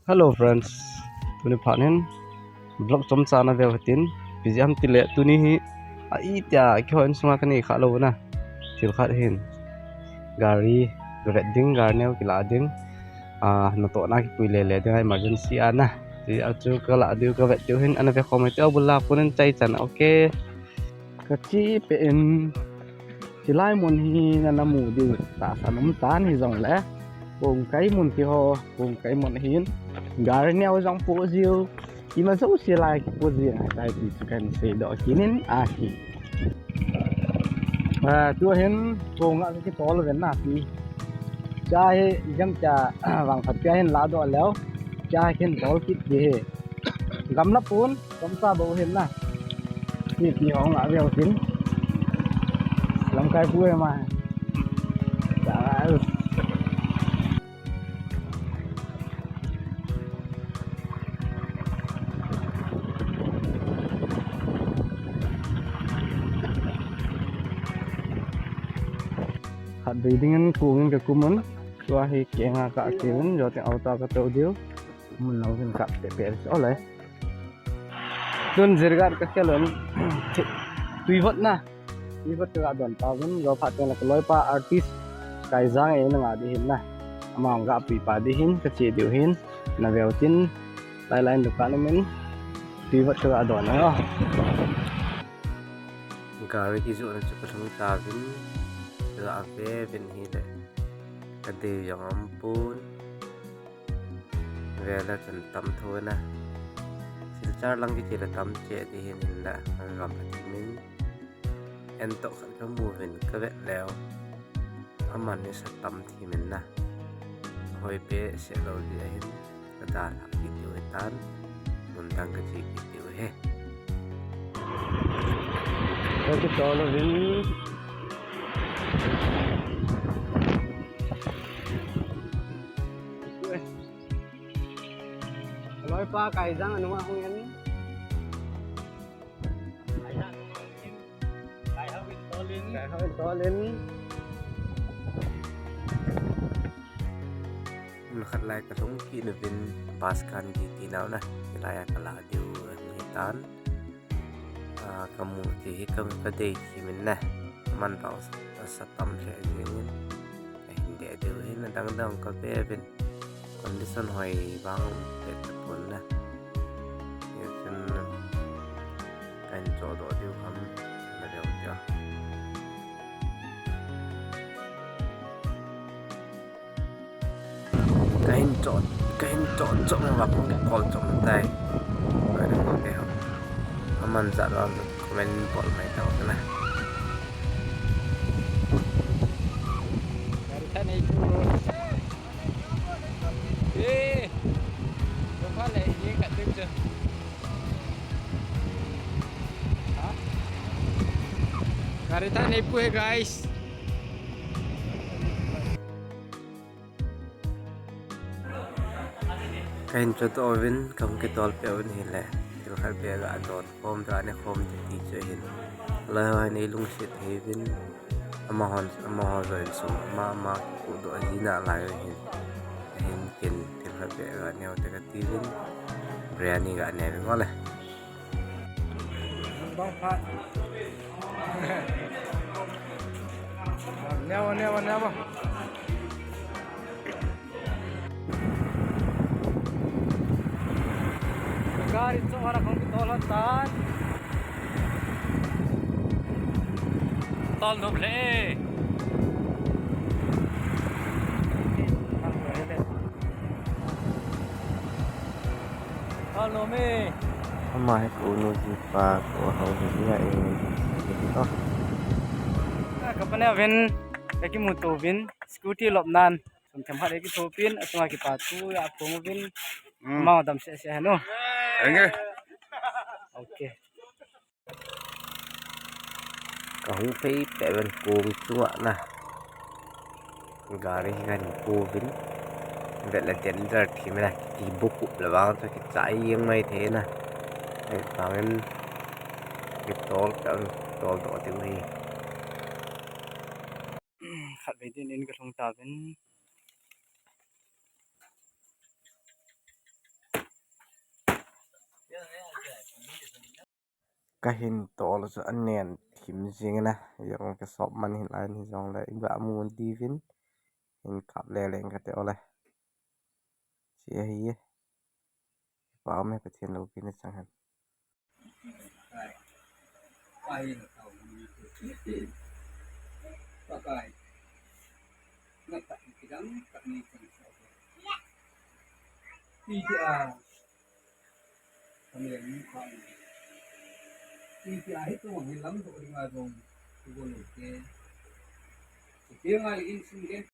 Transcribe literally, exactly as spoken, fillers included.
Hello friends, tuni phat hin vlog chomcha na veu hitin, ipi jeh ham tile tuni hi a itia kihou in sunga kanei kha lou na, thil khat hin gari kavet ding, gari neo kila ding, a, natohna kipui lele ding a emergency a na, ti a chu kala diu kavet diu hin, ana ve khom e ti a bul la pun in chai chan, okay. Kachi pe in, chilai mun hi nana mu diu tahsan um tan hijongle, kong kai mun ti ho, kong kai mun hin gari neo jong po jiu, ima jouse lai kipo jing ahitai ti chu kahin seidoh kit in ahi. Ah, tu hin kong a kakitol uvin na ti. Cha hi jam cha vang khat pia hin ladoh leu, cha hi kahin tol kit ti hi. Gamla pun, gamsa bou hin na. Ti ti hong a veu tin. Lamkai pu e ma. Chas. Khatvei dingin kong in kakum un. Tua hi kenga ka kiun, jote auto ka tou diu. Mun nau hin kap te pe ole. Tun jirgat ka khel un. Tui vot na. Tui vot ka don ta un. Jo phat teng la ka loipa artist Kaijang e na nga di hin na. Ama nga pui pa di hin, ka che diu hin. Na veu tin. Lai lai dukan min. Tui vot ka don na. Gari kijoh na chu ka lhung ta vin. Ka ve vin hi le. Ka dei jong um pun. Vela chun tam tho na. Silchar lang kiche le tam che ti hin hinla, gam pha ti min. En toh khat ka mu vin ka vet leu. Aman ni sa tam ti min na. Hoi pe se lo di ahin. Ka da thak ki tiu tan. Mun dang ka chi ki tiu he. Ka ki to lo vin. Loipa Kaijang anu ma hung en. Kaijang anu ma hung en. Kaijang in tolin. Kaijang in tolin. Mun khat lai ka lhung kit uvin bus kan di ti nau na. Hilai a ka la diu hi tan. A, ka mu ti hi ka, ka dei ti min na. Man tau sa, sa tam hle jingin. Ka hin dei diu hin na dang dang ka ve vin. Condition hoi vang pe ta pon na. Ye chun ka hin cho do diu ham na deu tia. Ka hin cho, ka hin cho, cho ma va kong kol cho ma tai. Ka hin kol te ho. Aman ja lo comment bol mai tau na. Gari tha nei pu. Eh. Ko pha le ye ka tek cha. Ha? Gari tha nei pu hai guys. Ka hin cho to vin, ka hung kitol pe vin hile. Thil khat beh ga don khom, ga ne khom ti ti chu hin. Lai hoi nei lungset thei vin. Amahon, amaho jo insung, ama, ama ku do jina lai hin. Hin kin thil khat beh ga neo te ka ti vin. Biryani ga ne vin ole. Bang phat. Neo, neo, neo. Gari chu hora kong kitol hon tan. Tol nop le. Tol nop e. Ama hi ko nu jipa ko hau hi dia e. Oh. Ka pa ne vin, ka kimu to vin, scooty lop nan. Sum them hat e ki thopin, asunga kipa thu, a phong vin. Hmm. Mau dam se se hanu. Enge. Okay. Ka hung phei pe ven kong chunga na. Gari hi kan pu vin. Vet le tender thi mena ki bu kup le vang chu kichai jeng mai thei na. Ei vangin kitol pe ven tol doh diu hi. Khatvei din in ka lhung ta vin. Kahin tol chu anen thim jing na, jong ka sop man hin lai ni jong le, in ba mun divin, in kap le leng ka te ole. Chi ahi e. Pa me Pathen lo pi na chang han. Pakai. Na tak kidang tak ni chang sa. Ti ti a. Amen. Ti ti a hi tu hi lam tu ring a jong. Tu go lo ke. Ti ngai in sin gen